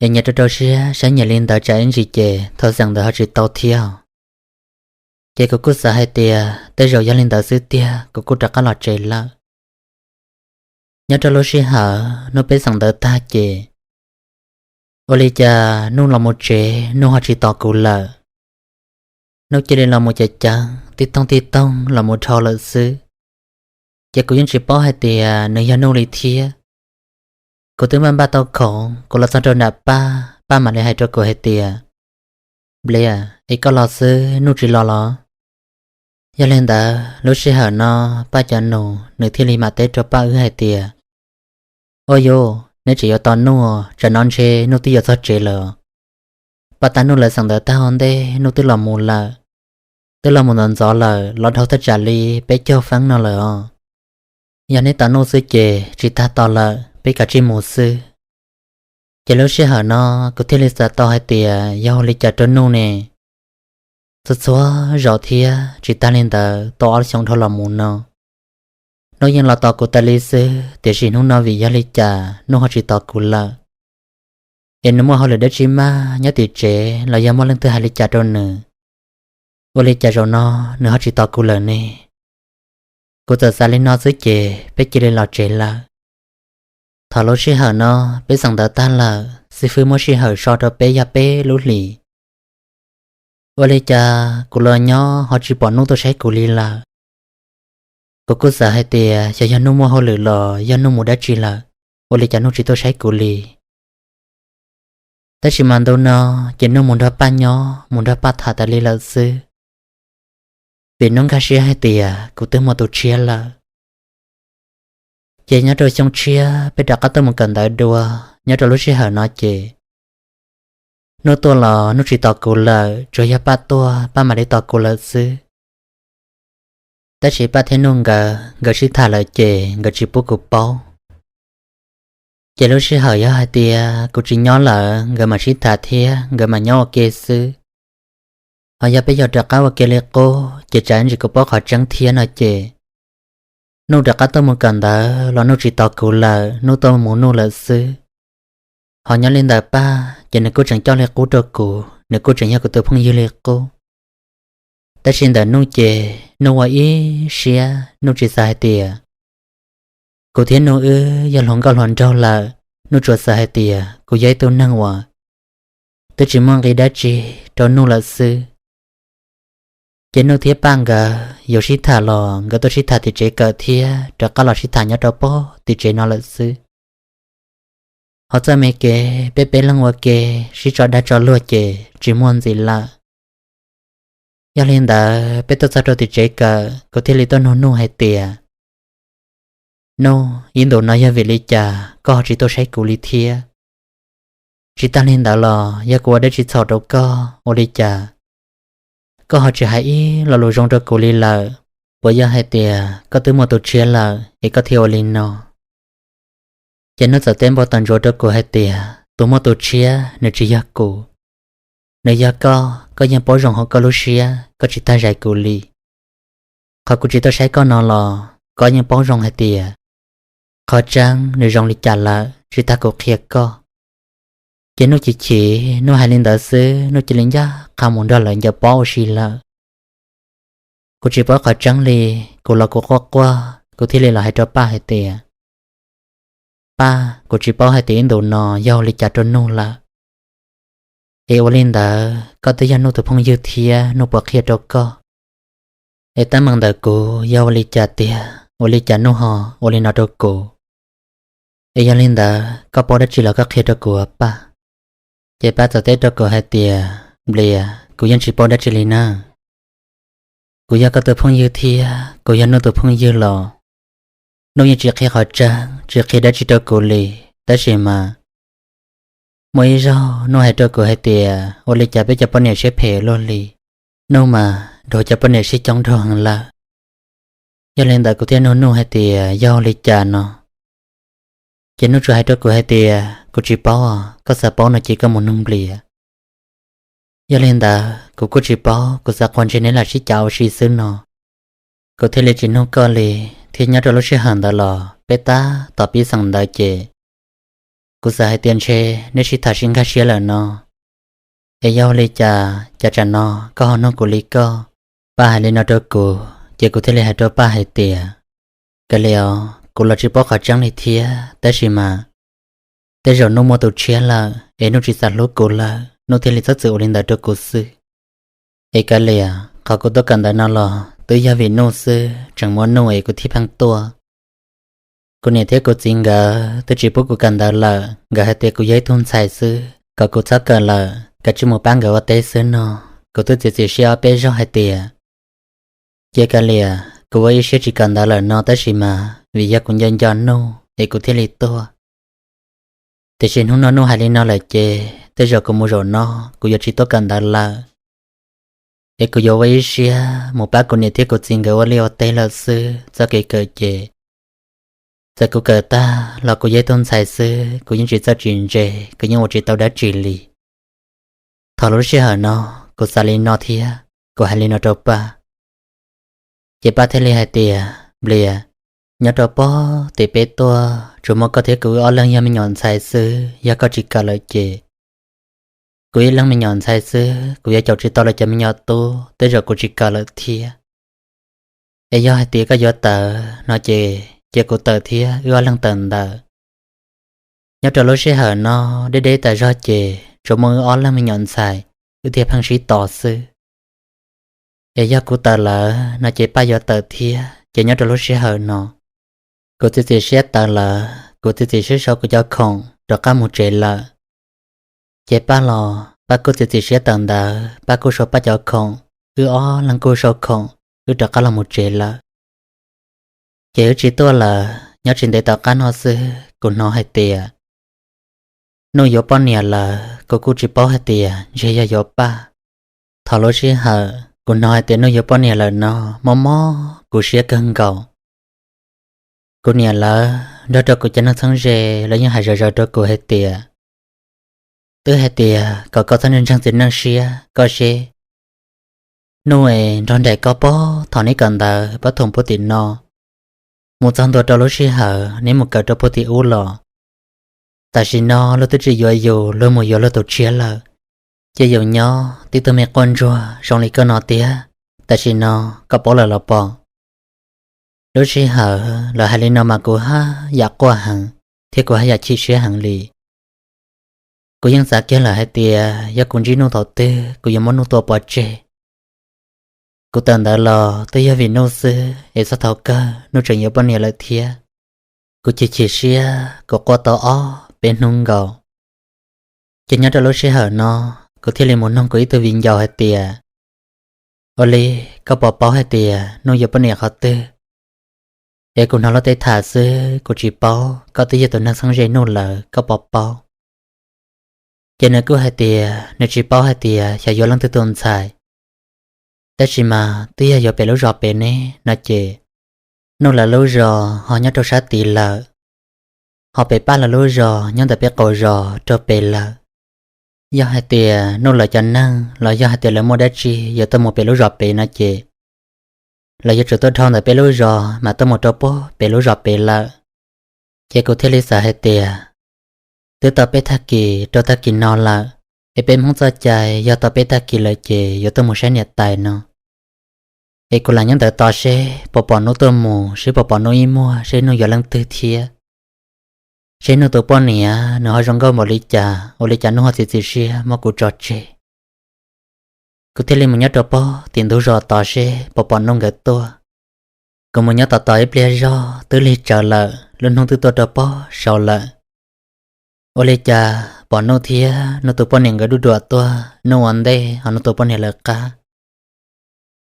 Es nyias rau rau siab saib nyias li ntawd tsam ib ntsis ces thaum xeem ntawv ho tsis tau thiab. Ces kuv kuj xav hais tias tej zaum yog li ntawd xwb tiag, kuv kuj rov qab los tsev lawm. Nyob rau lub sij hawm hnub peb xeem ntawv tag ces ua li cas Nuj los mus tsev Nuj ho tsis tos kuv lawm. Nuj cia li los mus ceev ceev tib toog tib toog los mus dhau lawm xwb. Ces kuv yeej tsis paub hais tias nws yog Nuj li thiab. Kuv twb npaj npaj tau khoom, kuv los txog rau nram Paj, Paj mam li hais rau kuv hais tias, Nplias, es koj los xwb Nuj tsis los los? Yog li ntawd lub sij hawm no Paj cov nus nws thiaj li mam teb rau Paj wb hais tias, Ua yuj, neb tseem yuav tos Nuj, tsam no ntshe Nuj twb yuav txog tsev lawm. Paj tab Nuj lawv xeem ntawv tag ua ntej Nuj twb los mus lawm, twb los mus ntxov ntxov lawm los dhau thaj tsam li peb caug feeb no lawm os. Yog neb tos Nuj xwb ces tsis tas tos lawm, peb kav tsij mus xwb. Ces lub sij hawm no kuv thiaj li xav tau hais tias yog ua li cas rau Nuj ne. Txhua txhua zaus thiab tsis tas li ntawd tau ob xyoos dhau los mus no, Nuj yeej los tos kuv tas li xwb, tiam sis hnub no vim yog li cas Nuj ho tsis tos kuv lawm? Es nws muaj hauj lwm dab tsi mas nyob tim tsev los yog muaj leej twg hais li cas rau nws? Ua li cas zaum no nws ho tsis tos kuv lawm ne? Kuv txawm xav li no xwb ces peb cia li los tsev lawm. Thaum lub sij hawm no peb xeem ntawv tag lawm, xib fwb muab sij hawm so rau peb yog peb lub hlis. Ua li cas kuv los nyob ho tsis pom Nuj tuaj saib kuv li lawm? Kuv kuj xav hais tias xyov yog Nuj muaj hauj lwm los yog Nuj mus dab tsi lawm, ua li cas Nuj tsis tuaj saib kuv li. Tab sis mas ntu no ces Nuj mus nrog Paj nyob, mus nrog Paj tham tas li lawm xwb, vim Nuj nkag siab hais tias kuv twb muaj tus tshiab lawm. Ces nyob rau xyoo tshiab peb rov qab tuaj mus kawm ntawv dua, nyob rau lub sij hawm no ces Nuj tuaj los Nuj tsis tos kuv lawm, tsuas yog Paj tuaj Paj mam li tos kuv lawm xwb. Tab sis Paj thiab Nuj nkawd, nkawd sib tham lawm ces nkawd tsis pub kuv paub. Ces lub sij hawm yog hais tias kuv tsis nyob lawm nkawd mam sib tham thiab nkawd mam nyob ua ke xwb. Ho yog peb yuav rov qab ua ke li qub ces tsam ntsis kuv paub qhov tseeb thiab no ces, Nuj rov qab tuaj mus kawm ntawv los Nuj tsis tos kuv lawm, Nuj tuaj mus Nuj lawm xwb. Ho nyob li ntawm Paj ces nws kuj tseem coj li qub rau kuv, nws kuj tseem yog kuv tus phooj ywg li qub. Tab sis ntawm Nuj ces Nuj ua ib siab, Nuj tsis xav hais tias kuv thiab Nuj wb yog hluas nkauj hluas nraug lawm. Nuj tsuas xav hais tias kuv yog ib tug neeg uas twb tsis muaj nqis dab tsi rau Nuj lawm xwb. Ces Nuj thiab Paj nkawd yuav sib tham los nkawd tuaj sib tham tim tsev kawm thiab rov qab los sib tham nyob rau pem tim tsev no lawm xwb. Ho txoj me kev peb peb leeg ua ke sib tso dag tso luag ces tsis muaj ntxiv lawm. Yog li ntawd peb tuaj txog rau tim tsev kawm, kuv thiaj li tuaj nug Nuj hais tias, Nuj, ib ntus no yog vim li cas koj ho tsis tuaj saib kuv li thiab? Tsis tag li ntawd los yog kuv ua dab tsi txhaum rau koj ua li cas koj ho tsis hais ib lo lus zoo rau kuv li lawm? Puas yog hais tias koj twb muaj tus tshiab lawm es koj thiaj ua li no? Ces Nuj txawm teb npau taws ntsuav rau kuv hais tias, tus muaj tus tshiab nws tsis yog kuv, nws yog koj. Koj yeej paub zoo hauv koj lub siab, koj tsis tag zais kuv li. Qhov kuv tsis tuaj saib koj no los koj yeej paub zoo hais tias qhov tseeb nws zoo li cas lawm, tsis tas kuv qhia koj. Ces Nuj chim chim, Nuj hais li ntawd xwb Nuj cia li ncaj qha mus nrog lawv ncaws pob ua si lawm. Kuv tsis paub qhov tseeb li, kuv los kuv quaj quaj, kuv thiaj li los hais rau Paj hais tias, Paj, kuv tsis paub hais tias ib ntus no yog ua li cas rau Nuj lawm. Es ua li ntawd koj twb yog Nuj tus phooj ywg thiab, Nuj puas qhia rau koj? Es teeb meem ntawm kuv yog ua li cas tiag, ua li cas Nuj ho ua li no rau kuv? Es yog li ntawd koj paub dab tsi los koj qhia rau kuv, Paj. Ces Paj txawm teb rau kuv hais tias, Nplias, kuv yeej tsis paub dab tsi li na. Kuv yog koj tus phooj ywg thiab kuv yog Nuj tus phooj ywg los Nuj yeej tsis qhia qhov tseeb, tsis qhia dab tsi rau kuv li. Tab sis mas muaj ib zaug Nuj hais rau kuv hais tias, ua li cas peb cov poj niam siab phem luaj li. Nuj mas nrog cov poj niam siab coob nraug heev lawm. Yog li ntawd kuv thiaj nug Nuj hais tias yog ua li cas no. Ces Nuj tsuas hais rau kuv hais tias, kuv tsis paub os, koj xav paub no ces koj mus nug Nplias. Yog li ntawd kuv kuj tsis paub, kuv xav qhuas ntshe neb lam sib cav ua si xwb no, kuv thiaj li tsis nug koj li. Thiab nyob rau lub sij hawm ntawd los peb tab tom pib xeem ntawd ces kuv xav hais tias ntshe neb sib tham sib nkag siab lawm no. Es yog ua li cas, cas tsam no koj ho nug kuv li koj? Paj hais li no rau kuv, ces kuv thiaj li hais rau Paj hais tias, Kav liam os, kuv los tsis paub qhov tseeb li thiab, tab sis mas tej zaum Nuj muaj tus tshiab lawm es Nuj tsis xav hlub kuv lawm, Nuj thiaj li txhob txwm ua li ntawd rau kuv xwb. Es kav liam, qhov kuv tuaj kawm ntawv no los twb yog vim Nuj xwb, tseem muaj Nuj es kuv thiaj pheej tuaj. Kuv niam thiab kuv txiv nkawd twb tsis pub kuv kawm ntawv lawm, nkawd hais tias kuv yog ib tug ntxhais xwb, kom kuv txhob kawm lawm, kav tsij mus pab nkawd ua teb xwb no. Kuv twb txiav txim siab ob peb zaug hais tias, cia kav liam, kuv ua ib siab tsis kawm ntawv lawm no, tab sis mas vim yog kuv nco nco Nuj es kuv thiaj li tuaj. Tiam sis hnub no Nuj hais li no lawm ces tej zaum kuv mus zaum no kuv yuav tsis tuaj kawm ntawv lawm, es kuv yuav ua ib siab mus pab kuv niam thiab kuv txiv nkawd ua liaj ua teb lawm xwb. Txoj kev kawm ces txawm kuv kawm tag los kuv yog ib tug ntxhais xwb, kuv yeej tsis txawj tsis ntse, kuv yeej ua tsis tau dab tsi li. Thaum lub sij hawm no kuv xav li no thiab kuv hais li no rau Paj. Ces Paj thiaj li hais tias, Nplias, nyob rau pem tim peb tuaj tsuas muaj koj thiab kuv wb ob leeg yog me nyuam ntxhais xwb, yog koj tsis kawm lawm ces kuv ib leeg me nyuam ntxhais xwb, kuv yuav caum tsis tau lawv cov me nyuam tub, tej zaum kuv tsis kawm lawm thiab. Es yog hais tias koj yuav tawm no ces cia kuv tawm thiab wb ob leeg tawm ntawm. Nyob rau lub sij hawm no deb deb tas zog ces tsuas muaj wb ob leeg me nyuam ntxhais, wb thiaj pheej sib tos xwb. Es yog kuv tawm lawm no ces Paj yuav tawm thiab. Ces nyob rau lub sij hawm no kuv txiav txim siab tawm lawm, kuv txiav txim siab sau kuv cov khoom rov qab mus tsev lawm. Ces Paj los Paj kuj txiav txim siab tawm ntawd, Paj kuj sau Paj cov khoom, wb ob leeg kuj sau khoom, wb rov qab los mus tsev lawm. Ces wb tsis tuaj lawm, nyob tsis ntev tom qab no xwb kuv hnov hais tias Nuj yuav poj niam lawm. Kuv kuj tsis paub hais tias ntshe yog yuav Paj. Thaum lub sij hawm kuv hnov hais tias Nuj yuav poj niam lawm no mob mob kuv siab kawg nkaus. Kuv niam lawv nrog rau kuv cov neeg txheeb ze lawv yeej hais zom zaws rau kuv hais tias, twb hais tias kom koj txhob ntseeg txiv neej siab koj seb. Nuj es nrog nraim koj puag thaum neb kawm ntawv puag thaum puag tim no, mus txog ntua rau lub sij hawm neb mus kawm rau puag tim ub los, tam sim no luag twb tsis yuav yus, luag mus yuav luag tus tshiab lawm. Ces yus nyob tib tug me quaj ntsuag zoo li koj no tiag, Tam sim no koj paub lawm los pom? Lub sij hawm lawv hais li no mas kuv haj yam quaj heev, thiab kuv haj yam chim siab heev li. Kuv yeej xav kiag lawm hais tias yog kuv ntsib Nuj thaum twg kuv yuav muab Nuj tua pov tseg. Kuv tawm ntawd los twb yog vim Nuj xwb es txog thaum kawg Nuj tseem yuav poj niam lawm thiab. Kuv chim chim siab, kuv quaj tau ob peb hnub nkaus. Ces nyob rau lub sij hawm no, kuv thiaj li mus noog kuv ib tug viv ncaus hais tias, ua li, koj puas paub hais tias Nuj yuav poj niam qhov twg? Es kuv hnov luag tej tham xwb, kuv tsis paub, koj twb yog tus neeg txheeb ze Nuj lawm, koj puas paub? Ces nws kuj hais tias nws tsis paub hais tias xyov yuav leej twg tus ntxhais, tab sis mas twb yog yuav pem lub zos pem ne no ces, Nuj lawv lub zos ho nyob rau sab tid lawm, ho pem Paj lawv lub zos nyob ntawm peb qaum zos rau pem lawm. Yog hais tias Nuj lawv cov neeg los yog hais tias lawv muaj dab tsi yuav tuaj mus pem lub zos pem no ces, lawv yuav tsum tuaj dhau ntawm peb lub zos mas tuaj mus rau puag pem lub zos pem lawm. Ces kuv thiaj li xav hais tias, twb tau peb tag kis rau tag kis no lawm, es peb Hmoob txoj cai yog tau peb tag kis lawm ces yuav tuaj mus saib niam tais no. Es kuv lam nyob ntawd tos seb puas pom Nuj tuaj mus, seb puas pom Nuj ib muag, seb Nuj yuav leej twg thiab, seb Nuj tus poj niam nws ho zoo nkauj npaum li cas, ua li cas Nuj ho txiav txim siab muab kuv tso tseg. Kuv thiaj li mus nyob rau puag tim ntug zos tos seb puas pom Nuj nkawd tuaj. Kuv mus nyob tos tos ib pliag zog twb lig tsawv lawm, lub hnub twb tuaj rau puag saud lawm. Ua li cas pom Nuj thiab Nuj tus poj niam nkawd duj duam tuaj, Nuj ua ntej ho Nuj tus poj niam lawv qab.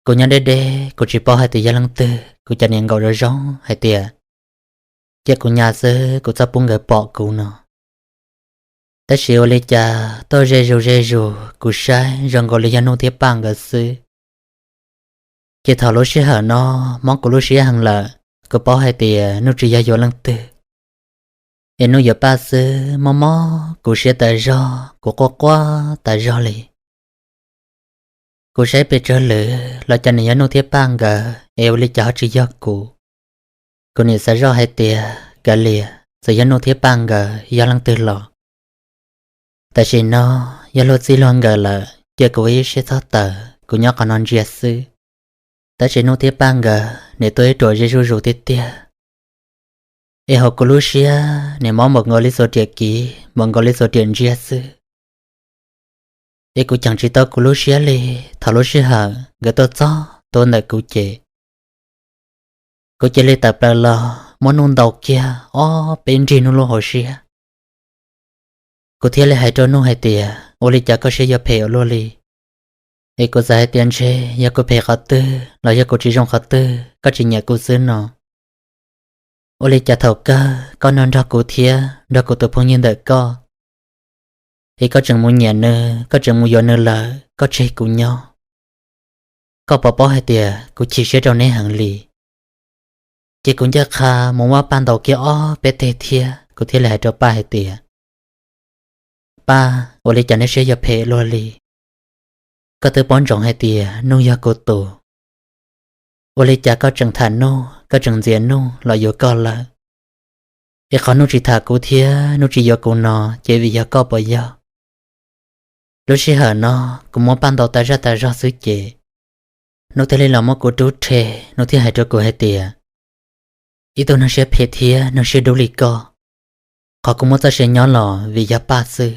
Kuv nyob deb deb, kuv tsis paub hais tias yog leej twg, kuv cas niam nkaum zoo zoo hais tias, cia kuv nyas xwb, kuv txhob pub nkawd pom kuv no. Tab sis ua li cas tuaj ze zus ze zus, kuv saib zoo nkaus li yog Nuj thiab Paj nkawd xwb. Ces thaum lub sij hawm no mob kuv lub siab heev lawm, kuv paub hais tias Nuj tsis yog yuav leej twg, es Nuj yuav Paj xwb, mob mob kuv siab tas zog, kuv quaj quaj tas zog li. Kuv saib pes tsawg lwm los cas nws yog Nuj thiab Paj nkawd, es ua li cas ho tsis yog kuv. Kuv nim xav zoj hais tias kav liam, txawm yog Nuj thiab Paj nkawd yog leej twg los, tam sim no yog luag txij luag nkawm lawm, cia kuv ua ib siab txhob tawm, kuv nyob qhov no ntsia xwb. Tab sis Nuj thiab Paj nkawd nim tuaj ib ruam ze zuj zus tiag tiag, es hauv kuv lub siab nim mob npaum nkaus li txuas riam kiv, npaum nkaus li txuas riam ntsia xwb. Es kuv cheem tsis tau kuv lub siab li. Thaum lub sij hawm nkawd tuaj txog tuaj ntawm kuv ces, kuv cia li tawm plaws los muab Nuj ntaus kiag ob peb nrig Nuj lub hauv siab. Kuv thiaj li hais rau Nuj hais tias, ua li cas koj siab yuav phem ua luaj li? Es kuv xav hais tias ntshe yog kuv phem qhov twg los yog kuv tsis zoo qhov twg koj tsis nyiam kuv xwb no. Ua li cas thaum kawg koj no nrog kuv thiab nrog kuv tus phooj ywg ntawm koj, es koj tseem mus nyiam nws, koj tseem mus yuav nws lawm, koj tseg kuv nyob. Koj puas paub hais tias kuv chim siab rau neb heev li? Ces kuv ncaj qha mus muab Paj ntaus kiag ob peb teg thiab, kuv thiaj li hais rau Paj hais tias, Paj, ua li cas neb siab yuav phem luaj li? Koj twb paub ntsoov hais tias Nuj yog kuv tus, ua li cas koj tseem tham Nuj, koj tseem ntxias Nuj los yuav koj lawm? Es qhov Nuj tsis tham kuv thiab Nuj tsis yuav kuv no ces vim yog koj puas yog? Lub sij hawm no kuv muab Paj ntaus tas zaj tas zog xwb ces, Nuj thiaj li los muab kuv rub rhe, Nuj thiaj hais rau kuv hais tias, ib tug neeg siab phem thiab neeg siab dub li koj, qhov kuv muaj txoj sia nyob los vim yog Paj xwb.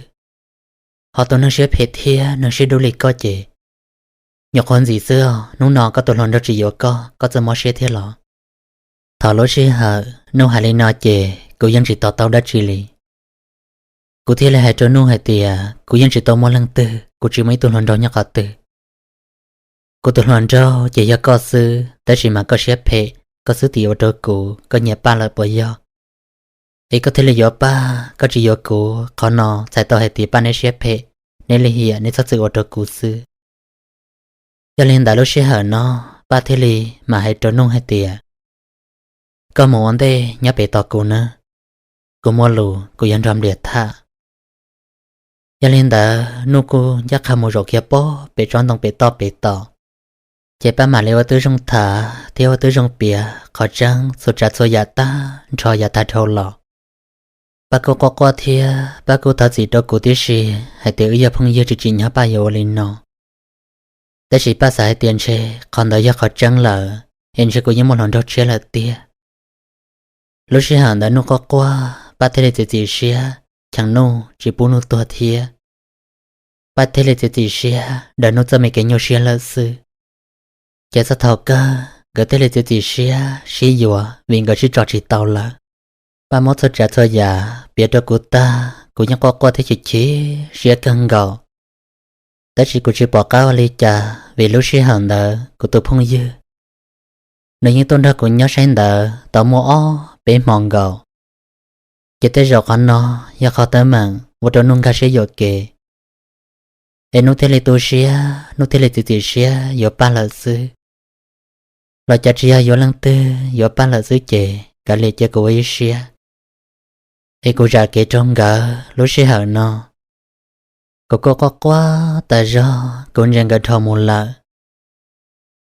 Ho tus neeg siab phem thiab neeg siab dub li koj ces, nyuam qhuav ntxim xwb os, hnub no koj tus hluas nraug tsis yuav koj, koj txawj mob siab thiab los? Thaum lub sij hawm Nuj hais li no ces kuv yeej tsis to taub dab tsi li. Kuv thiaj li hais rau Nuj hais tias, kuv yeej tsis tau muaj leej twg, kuv tsis muaj ib tug hluas nraug nyob qhov twg. Kuv tus hluas nraug ces yog koj xwb, tab sis mas koj siab phem, koj xwb tim ua rau kuv, koj nyiam Paj lawm puas yog? Es koj thiaj li yuav Paj, koj tsis yuav kuv, qhov no txhais tau hais tias Paj neb siab phem, neb li hiam, neb txhob txwm ua rau kuv xwb. Yog li ntawd lub sij hawm no Paj thiaj li mam hais rau Nuj hais tias, koj mus ua ntej nyob pem tos kuv nawb, kuv muaj lus kuv yuav nrog Nplias tham. Yog li ntawd Nuj kuj ncaj qha mus zaum kiag pob pem tsob ntoo pem toj pem tos. Ces Paj mam li ua tib zoo tham thiab ua tib zoo piav qhov tseeb txhua tsav txhua yam tag nrho yav tag dhau los. Paj kuj quaj quaj thiab Paj kuj thov txim rau kuv tib si hais tias wb yog phooj ywg tsis tsim nyog Paj yuav ua li no. Tab sis Paj xav hais tias ntshe qhov ntawd yog qhov tseeb lawm, es ntshe kuv yeej muaj hluas nraug tshiab lawm tiag. Lub sij hawm ntawd Nuj quaj quaj, Paj thiaj li txiav txim siab cheem Nuj tsis pub Nuj tuag thiab. Paj thiaj li txiav txim siab daws Nuj txoj me kev nyuaj siab lawm xwb. Ces txog thaum kawg nkawd thiaj li txiav txim siab sib yuav vim nkawd sib tso tsis tau lawm. Paj muab txhua tsav txhua yam piav rau kuv tag, kuv yeej quaj quaj thiab chim chim siab kawg nkaus. Tab sis kuv tsis pom qab ua li cas vim lub sij hawm ntawd kuv tus phooj ywg, nws yeej tuaj nrog kuv nyob saib ntawv tau muaj ob peb hmo nkaus. Ces tej zaum qhov no yog qhov teeb meem ua rau Nuj nkag siab yuam kev, es Nuj thiaj li tu siab, Nuj thiaj li txiav txim siab yuav Paj lawm xwb. Los cas tsis yog yuav leej twg, yuav Paj lawm xwb ces kav liam cia kuv ua ib siab. Es kuv zam kev rau nkawd lub sij hawm no. Kuv kuj quaj quaj tas zog, kuv ntsia nkawd dhau mus lawm.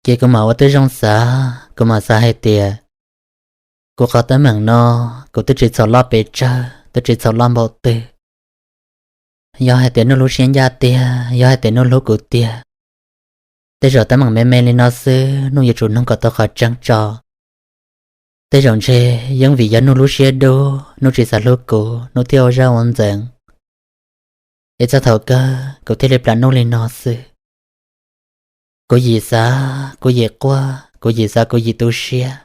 Ces kuv mam ua tib zoo xav, kuv mam xav hais tias kuv qhov teeb meem no kuv twb tsis txhaum loj pes tsawg, twb tsis txhaum loj npaum twg. Yog hais tias Nuj lub siab ncaj tiag, yog hais tias Nuj hlub kuv tiag, tej zaum teeb meem me me li no xwb Nuj yuav tsum nug kom tau qhov tseeb tso. Tej zaum ntshe yeej vim yog Nuj lub siab dub, Nuj tsis xav hlub kuv, Nuj thiaj ua zaj ua ntxeev, es txog thaum kawg kuv thiaj li plam Nuj li no xwb. Kuv yim xav kuv yim quaj, kuv yim xav kuv yim tu siab.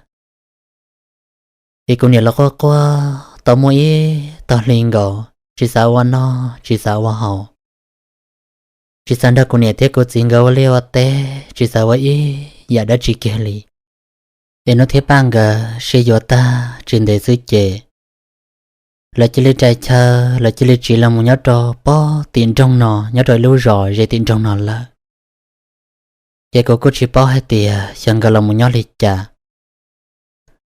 Es kuv niam los quaj quaj tau muaj ib tog hli nkaus, tsis xav ua noj tsis xav ua haus, tsis xav nrog kuv niam thiab kuv txiv nkawd ua liaj ua teb, tsis xav ua ib yam dab tsi kiag li. Es Nuj thiab Paj nkawd sib yuav tag tsis ntev xwb ces lawv cia li rais chaw, lawv cia li tsiv los mus nyob rau pob tim nroog no, nyob rau ib lub zos ze tim nroog no lawm. Ces kuv kuj tsis paub hais tias xyov nkawd los mus nyob li cas.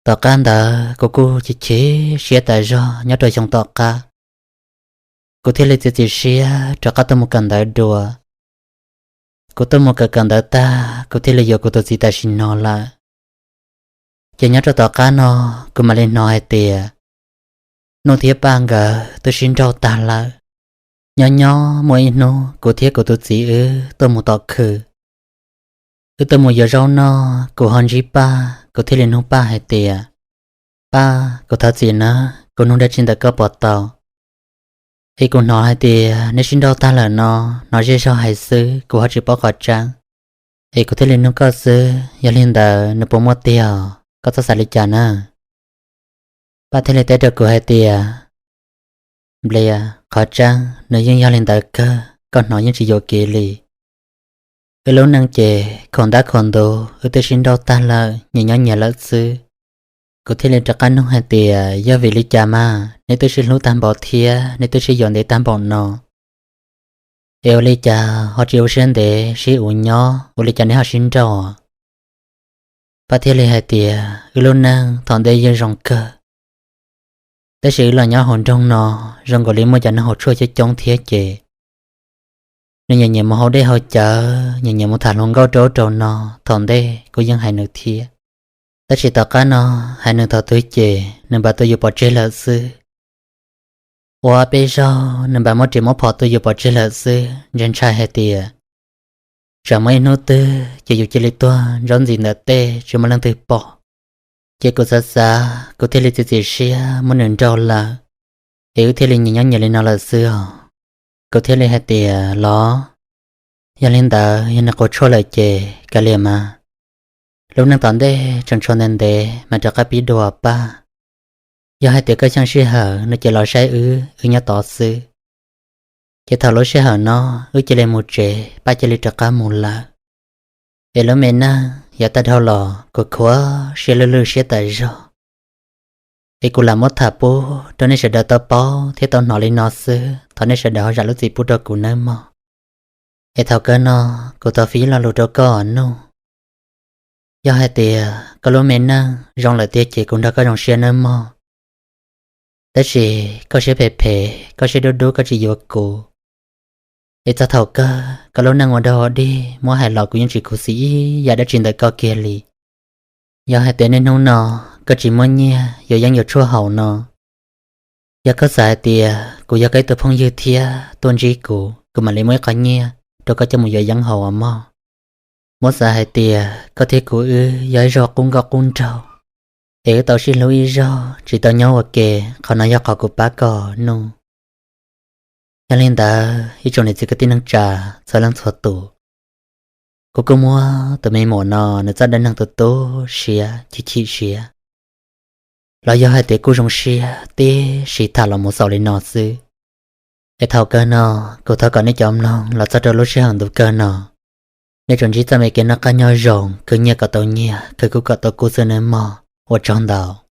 Tom qab ntawd kuv kuj chim chim siab tas zog nyob rau xyoo tom qab. Kuv thiaj li txiav txim siab rov qab tuaj mus kawm ntawv dua. Kuv tuaj mus kawm kawm ntawv tag, kuv thiaj li yuav kuv tus txiv tam sim no lawm. Ces nyob rau tom qab no, kuv mam li hnov hais tias Nuj thiab Paj nkawd twb sib nrauj tag lawm. Nyob nyob muaj ib hnub kuv thiab kuv tus txiv wb tuaj mus tom khw. Wb tuaj mus yuav zaub noj, kuv ho ntsib Paj, kuv thiaj li nug Paj hais tias, Paj, kuv thov txim na, kuv nug dab tsi ntawm koj puas tau? Es kuv hnov hais tias neb sib nrauj tag lawm no, hnov zej zog hais xwb, kuv ho tsis paub qhov tseeb. Es kuv thiaj li nug koj xwb, yog li ntawd nws puas muaj tiag, koj txhob xav li cas na. Paj thiaj li teb rau kuv hais tias, Nplias, qhov tseeb nws yeej yog li ntawd kawg, koj hnov yeej tsis yuam kev li. Wb lub neej ces khaum ntab khaum ntuv, wb twb sib nrauj tag lawm, nyias nyob nyias lawm xwb. Kuv thiaj li rov qab nug hais tias, Yog vim li cas mas neb twb sib hlub tag npaum thiab neb twb sib yuav ntev tag npaum no, es ua li cas ho tsis ua siab ntev sib uv nyob, ua li cas neb ho sib nrauj? Paj thiaj li hais tias, Wb lub neej thaum ntej yeej zoo kawg, tab sis wb los nyob hauv nroog no, zoo nkaus li muaj cov neeg haus tshuaj coob coob thiab ces nws nyiam nyiam mus haus dej haus cawv, nyiam nyiam mus tham hluas nkauj rau ub rau no. Thaum ntej kuv yeej hais nws thiab, tab sis tom qab no hais nws thaum twg ces nws npam tuaj yuav pov tseg lawm xwb. Ua peb zaug nws npam muab riam muab phom tuaj yuav pov tseg lawm xwb, ntshai ntshai hais tias tsam muaj ib hnub twg ces yus cia li tuag ntsob ntxis ntawm tej tsis muaj leej twg pom. Ces kuv xav xav, kuv thiaj li txiav txim siab muab nws nrauj lawm, es wb thiaj li nyias nyob nyias li no lawm xwb os. Kuv thiaj li hais tias, Los, yog li ntawd yog nws quav tshuaj lawm ces kav liam mas. Lub neej tom ntej tseem tshuav ntev ntev mas rov qab pib dua, Paj. Yog hais tias koj xyeej sij hawm no ces los saib wb, wb nyob tod xwb. Ces thaum lub sij hawm no wb cia li mus tsev, Paj cia li rov qab mus lawm. Es lub me neej yav tag dhau los kuv khuav siab lwj lwj siab tas zog. Es kuv lam muab tham pub rau nej sawv daws tau paub thiab tau hnov li no xwb, thov nej sawv daws ho zam lub txim pub rau kuv nawb mog. Es thaum kawg no kuv thov fij lo lus rau koj Nuj. Yog hais tias koj lub me neej zoo lawm tiag ces kuv nrog koj zoo siab nawb mog. Tab sis koj siab phem phem, koj siab dub dub, koj tsis yuav kuv. Es txog thaum kawg koj lub neej ua dog ua dig muab hais los kuv yeej tsis khuv xim ib yam dab tsi ntawm koj kiag li. Yog hais tias niaj hnub no koj tsis muaj nyiaj yuav yeeb yuav tshuaj haus no, yog koj xav hais tias kuv yog koj ib tug phooj ywg thiab tuaj ntsib kuv, kuv mam li muab ib qho nyiaj rau koj coj mus yuav yeeb haus os mog. Muab xav hais tias koj thiab kuv wb yog ib zog qub nkauj qub nraug, es wb tau sib hlub ib zaug tsis tau nyob ua ke, qhov no yog qhov kuv pab koj Nuj. Yog li ntawd ib tsoom niam txiv kwv tij neej tsa txhua leej txhua tus, kuv kuj muab tus me muam no nws txoj dab neeg tu tu siab chim chim siab los yog hais tias kuj zoo siab tib si tham los mus xaus li no xwb. Es thaum kawg no kuv thov kom nej cov mloog los txog rau lub sij hawm ntu kawg no, nej tsuas ntsib txoj me kev noj qab nyob zoo, khwv nyiaj kom tau nyiaj, khwv kub kom tau kub xwb nawb mog. Ua tsaug ntau.